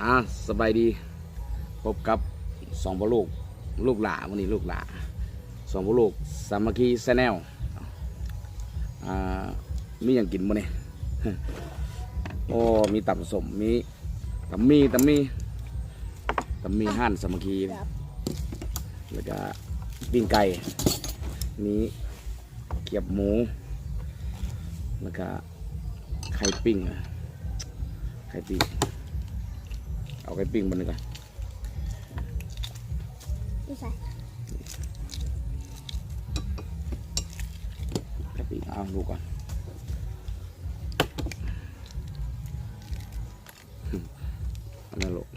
ອ່າ ສະບາຍດີ ພົບກັບສອງພໍ່ລູກ ລູກຫຼ້າ ມື້ນີ້ລູກຫຼ້າ ສອງພໍ່ລູກສາມັກຄີແຊນແນວ. ອ່າ ມີຫຍັງກິນມື້ນີ້? ໂອ້ ມີຕຳສົ້ມ ມີຕຳໝີ່ ຕຳໝີ່ ຕຳໝີ່ຮ້ານສາມັກຄີ ແລ້ວກະປີ້ງໄກ່ ມີ ກຽບໝູ ແລ້ວກະໄຂ່ປີ້ງ ໄຂ່ປີ້ງ ເອົາໄຂ່ປີ້ງບາດນີ້ກ່ອນ ຢູ່ໃສ? ໄຂ່ປີ້ງ ເອົາດູກ່ອນ ອັນນັ້ນໂລດ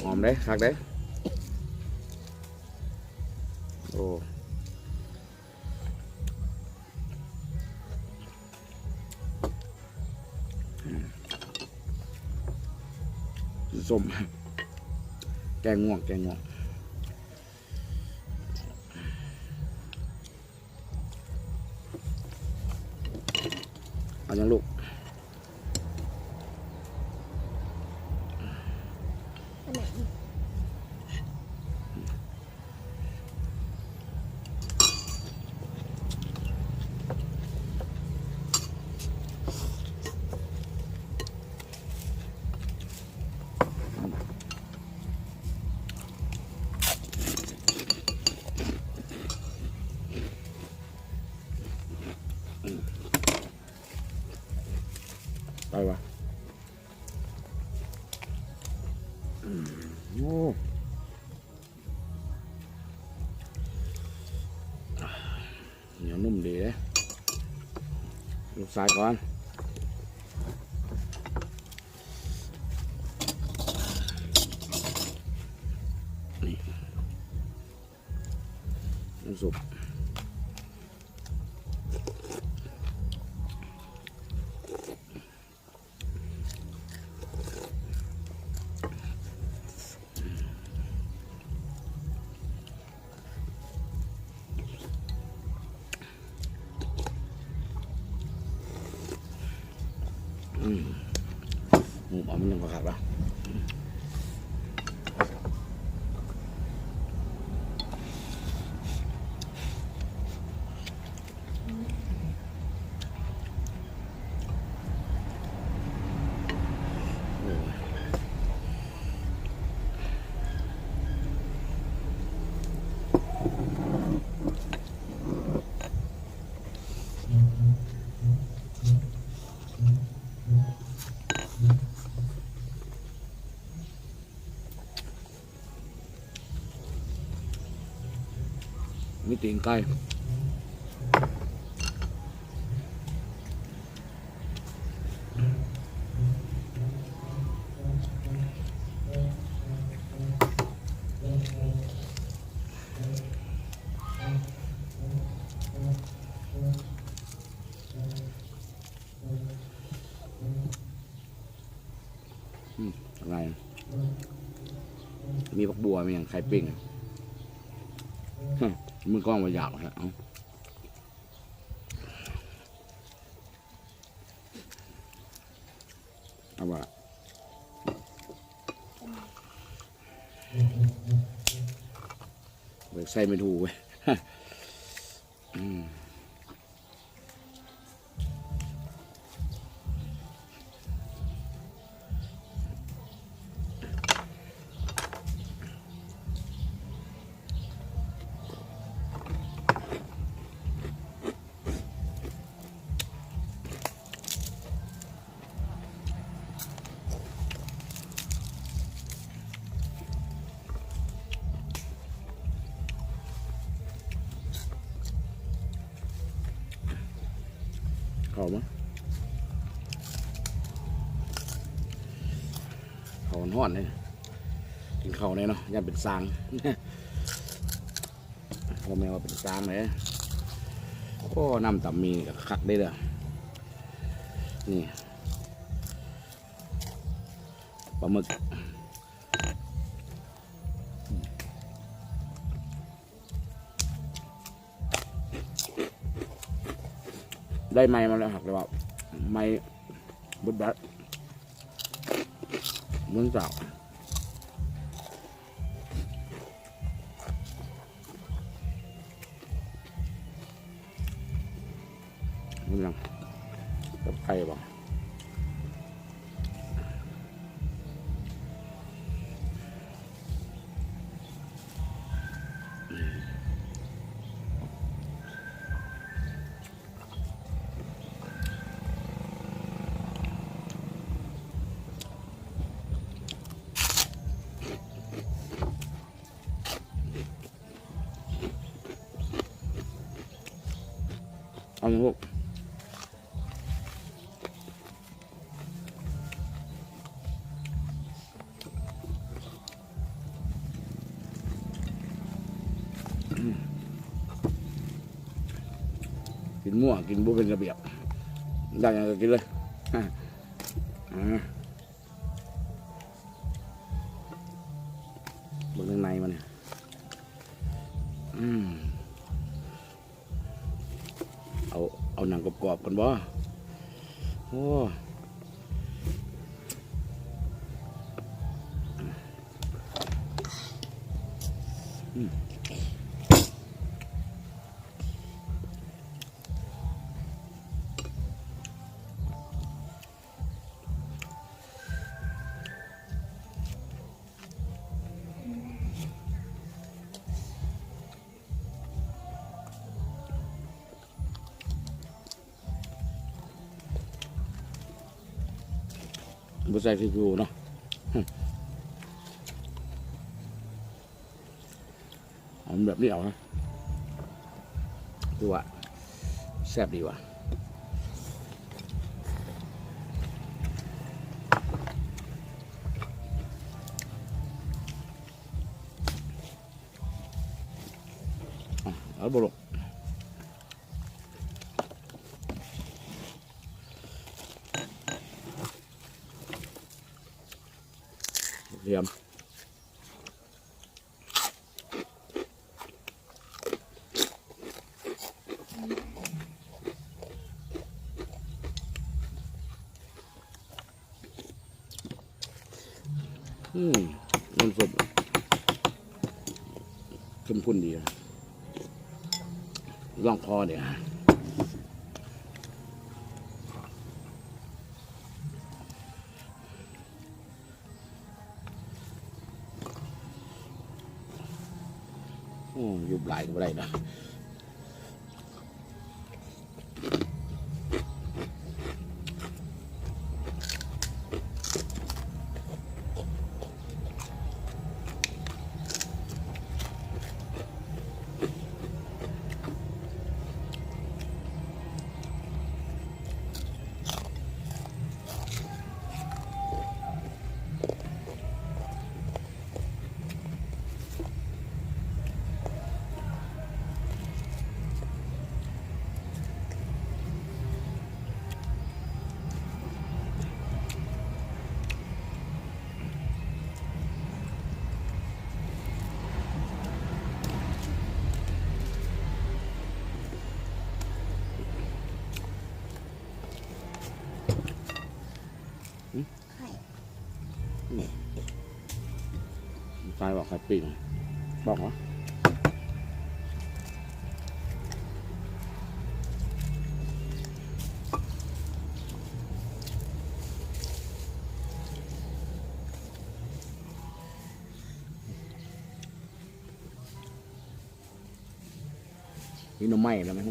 ຫອມເດ້ ຄັກເດ້ ໂອ້. ສົ້ມ ແກງງ່ວງ ແກງງ່ວງ ເອົາຫຍັງລູກ? ໄປວະ ອືມ ໂອ້ ໜຽວນຸ້ມດີເດ້ ລູກຊາຍກ່ອນ ນີ້ ນ້ຳຊຸບ ອືມ ໝູບເອົາມັນຍັງບໍ່ຄັກລະ. ມີຕີນໄກ່ ອືມ ອະໄລ ມີຜັກບົ່ວ ມີຫຍັງ ໄຂ່ປີ້ງ ມື້ກ່ອນວ່າຢາກແທ້ ເອົາ ເອົາວ່າ ໄປໃສ່ເມັດຫູ ອືມ. ເຂົ້າມາ ເຂົ້າຮ້ອນໆເດ້ ກິນເຂົ້າແດ່ເນາະ ຢ້ານເປັນຊາງ ບໍ່ແມ່ນວ່າເປັນຊາງເດ້. ໂອ້ ນ້ຳຕຳໝີ່ນີ້ກໍຄັກເດ້ເດີ ນີ້ ປາໝຶກ ໄດ້ໄມ້ມາແລ້ວ ຫາກແຕ່ວ່າໄມ້ເບິດແບັດ. ມື້ເຊົ້າ ມັນຫຍັງ ກັບໄຂ່ບໍ່? ເອົາລູກ ກິນມົ້ວ ກິນບໍ່ເປັນລະບຽບ ໄດ້ຫຍັງກໍກິນເລີຍ ອາ ເບິ່ງທາງໃນມັນນີ້ ອືມ ເອົາ ເອົາໜັງກອບໆກ່ອນບໍ່? ໂອ້ ອືມ. ບໍ່ໃສ່ຊີຟູເນາະ ເອົາແບບນີ້ເອົານະ ຄືວ່າແຊບດີວ່າ ອ່ະ ເອົາບໍ່ລົງ ກະທຽມ ອືມ ນ້ຳຊຸບເຂັ້ມຂຸ້ນດີ ລອງຄໍເດ ໂອ້ ຢູ່ຫຼາຍກໍບໍ່ໄດ້ດອກ. ໄຂ່ ອືມ ໄຂ່ປີ້ງ ບອກວ່າ ມີໜໍ່ໄມ້ແລ້ວ ມື້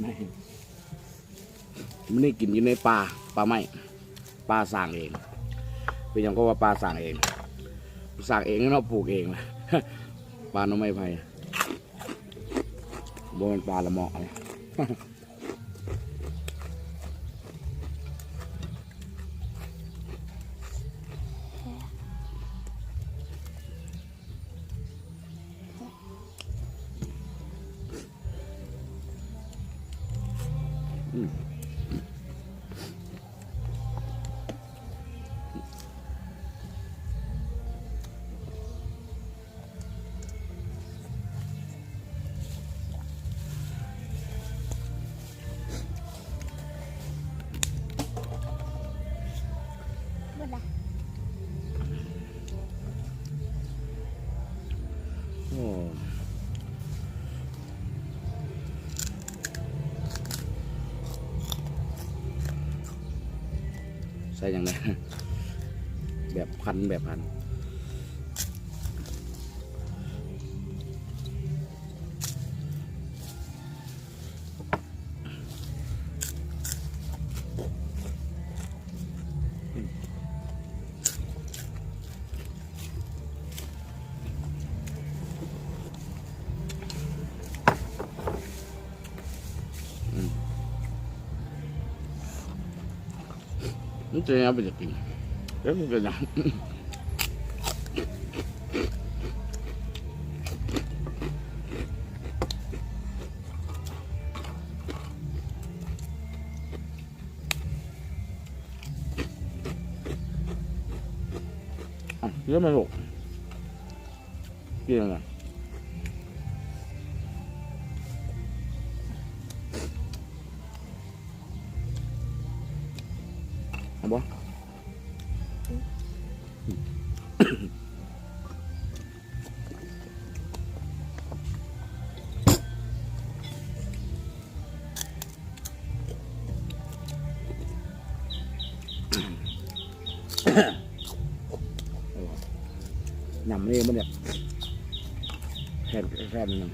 ນີ້ກິນຢູ່ໃນປ່າ ປ່າໄມ້ ປ່າສ້າງເອງ. ເປັນຫຍັງກໍວ່າປ່າສ້າງເອງ? ສ້າງເອງເນາະ ປູກເອງ ປ່າໜໍ່ໄມ້ໄຜ່ ບໍ່ແມ່ນປ່າລະເມາະ. ອືມ. ໃສ່ຫຍັງແດ່? ແບບພັນ ແບບພັນ. ອືມ ມັນຈະແນວເປັນຫຍັງກິນ ແລ້ວມັນເປັນຫຍັງ? ອ່ະ ເຍອະມາລູກ ກິນຫຍັງ? ເອົາບໍ່? ຍຳນີ້ມັນແບບແຊບ ແຊບໜຶ່ງ.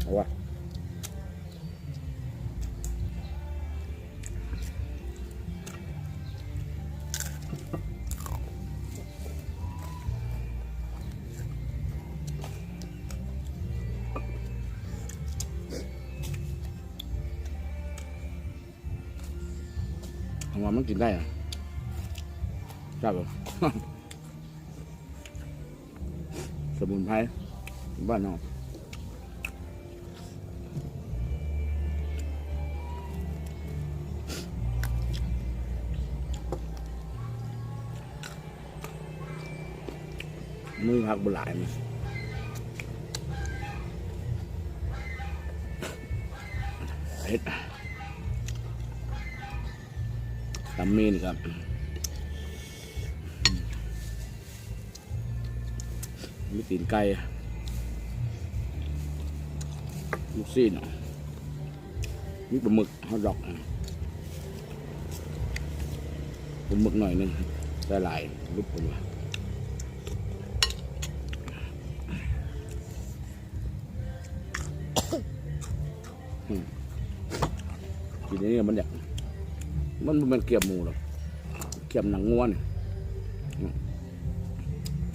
ເອົາວະ ເພາະວ່າມັນກິນໄດ້ນະ ແຊບເລີຍ. ສະໝຸນໄພບ້ານເຮົາ ມີຜັກບໍ່ຫຼາຍ ເຮັດຕຳໝີ່ນີ້ກໍ ມີຕີນໄກ່ ລູກຊີ້ນ ມີປາໝຶກ ຮອດດັອກ ປາໝຶກໜ້ອຍໜຶ່ງ ໃສ່ຫຼາຍ ຫຼຸດເພິ່ນວ່າ. ອືມ ກິນອັນນີ້ມັນຢາກ ມັນບໍ່ແມ່ນກຽບໝູດອກ ກຽບໜັງງົວນີ້ ອືມ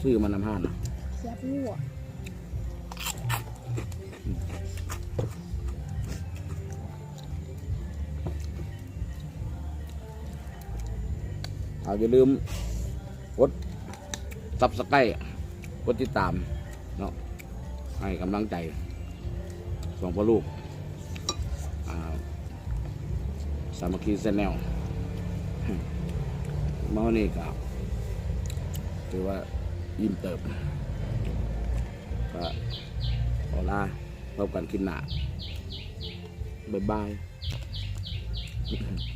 ຊື້ມານຳຮ້ານນະ ກຽບງົວ ອືມ ເອົາ ຢ່າລືມກົດ Subscribe ກົດຕິດຕາມເນາະ ໃຫ້ກຳລັງໃຈສອງພໍ່ລູກ ອ່າ ສາມັກຄີ Channel ມາມື້ນີ້ກໍຖືວ່າອີ່ມເຕີບ ກໍຂໍລາ ພົບກັນຄລິບໜ້າ ບາຍບາຍ.